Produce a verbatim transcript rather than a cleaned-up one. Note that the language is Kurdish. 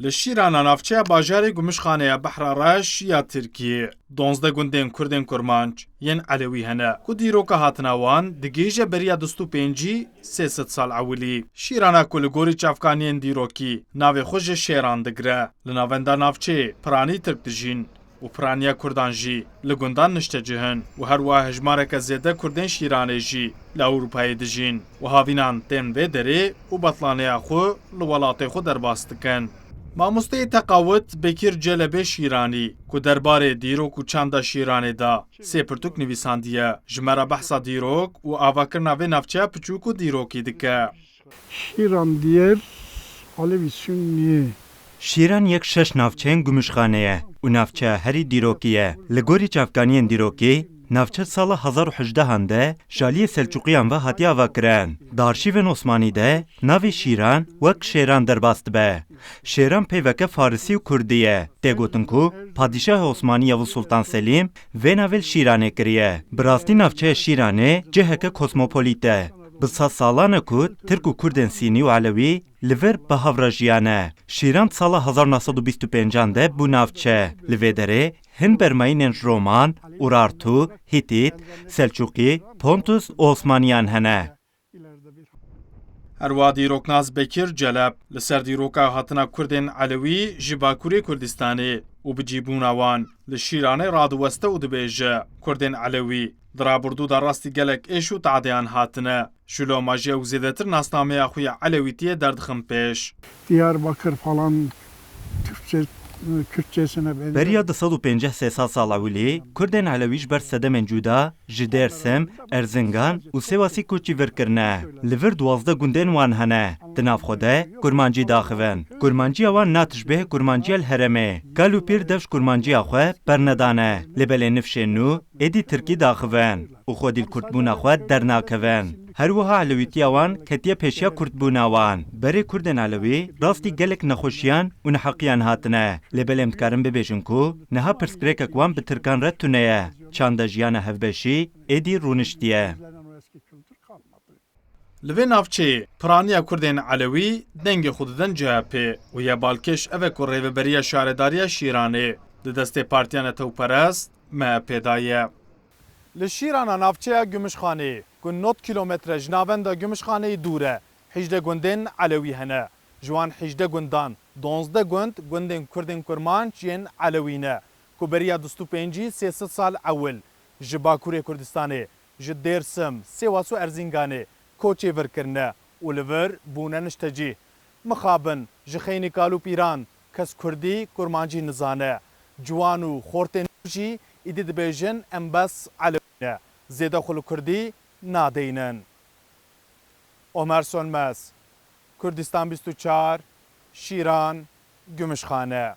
Li Şîrana navçeya bajarê Gumuşxaneya Behra Reş ya Tirkiyê, donzdeh gundên Kurdên Kurmanc yên Elewî hene, ku dîroka hatina wan digihîje beriya du sed û pêncî sê sed sal ewilî. Şîrana ku li gorî çavkaniyên dîrokî navê xwe ji Şêran digire, li navenda navçeyê piranî Tirk dijîn û piraniya Kurdan jî li gundan niştecih in û her wiha hejmareke zêde Kurdên Şîranê jî li Ewropayê dijîn û havînan tên vê derê û betlaneya xwe li welatê xwe derbas dikin. Mamosteyê teqawit Bekir Celebê Şîranî, ku derbarê dîrok û çanda Şîranê de sê pirtûk nivîsandiye, ji me re behsa dîrok û avakirina vê navçeya piçûk û dîrokî dike. Şîran diğer Alevi Sünni. Şîran yek şeş navçeyên Gumuşxane ye û navçeya herî dîrokî ye. Li gorî çavkaniyên dîrokî, navçe sala hezar û hejdehan de ji aliyê Selçûqiyan ve hatiye avakirin. Di arşîvên Osmanî de navê Şîran wek Şêran derbas dibe. Şêran peyveke farisî û kurdî ye. Tê gotin ku padîşahê Osmanî Yavuz Sultan Selîm vê navê li Şîranê kiriye. Bi rastî navçeya Şîranê ciheke kosmopolît e. Bi sed salan e ku Tirk û Kurdên Sînî û Elewî li vir bi hev re jiyane. Şîran di sala hezar neh sed û bîst û pêncan de bû navçe. Li vê derê hin bermayînên ji Roman, Urartu, Hîtît, Selçûqî, Pontus û Osmaniyan hene. Her wiha dîroknas Bekir Celeb li ser dîroka hatina Kurdên Elewî ji Bakurê Kurdistanê û bicîbûna wan li Şîranê radiweste û dibêje, Kurdên Elewî di rabirdû de rastî gelek êş û tadeyan hatine. Ji loma jî ew zêdetir nasnameya xwe ya Elewîtiyê derdixin pêş. Diyarbakır falan Türkçe, Kürtçesine benzer. Beriya du sed û pêncî sê sed sal ewilî, Kurdên Elewî ji ber sedemên cuda ji Dêrsim, Erzingan û Sêwasî koçî vir kirine. Li vir duwazdeh gundên wan hene. Di nav xwe de kurmancî daxivin. Kurmanciya wan na tişbihê kurmanciya li herêmê. Kal û pîr dev ji kurmanciya xwe bernedane. Lê belê nifşên nû êdî tirkî daxivin û xwedî li kurdbûna xwe dernakevin. Her wiha elewîtiya wan ketiye pêşiya kurdbûna wan. Berê Kurdên Elewî rastî gelek nexweşiyan û neheqiyan hatine. Lê belê em dikarin bibêjin ku niha pirsgirêkek wan bi tirkan re tune ye. Çanda jiyana hevbeşî êdî rûniştiye. Li vê navçeyê piraniya Kurdên Elewî dengê xwe didin C H P û ye balkêş ev e ku rêveberiya şaredariya Şîranê di destê partiya netewperest M H P de ye. Li Şîrana navçeya Gumuşxaneyê, ku nod kilometre ji navenda Gumuşxaneyê dûr e, hejdeh gundên Elewî hene. Ji wan hejdeh gundan, donzdeh gund gundên Kurdên Kurmanc yên Elewî ne, ku beriya du sed û pêncî sê sed sal ewil ji Bakurê Kurdistanê, ji Dêrsim, Sêwas û Erzînganê koçê vir kirine û li vir bûne niştecî. Mixabin ji xeynî kal û pîran kes kurdî, kurmancî nizane. Ciwan û xortên nû jî îdî dibêjin em bes Elewî ne. Zêde xwe li kurdî nadeynin. Omer Sönmez, Kurdistan bîst û çar, Şîran, Gümüşhane.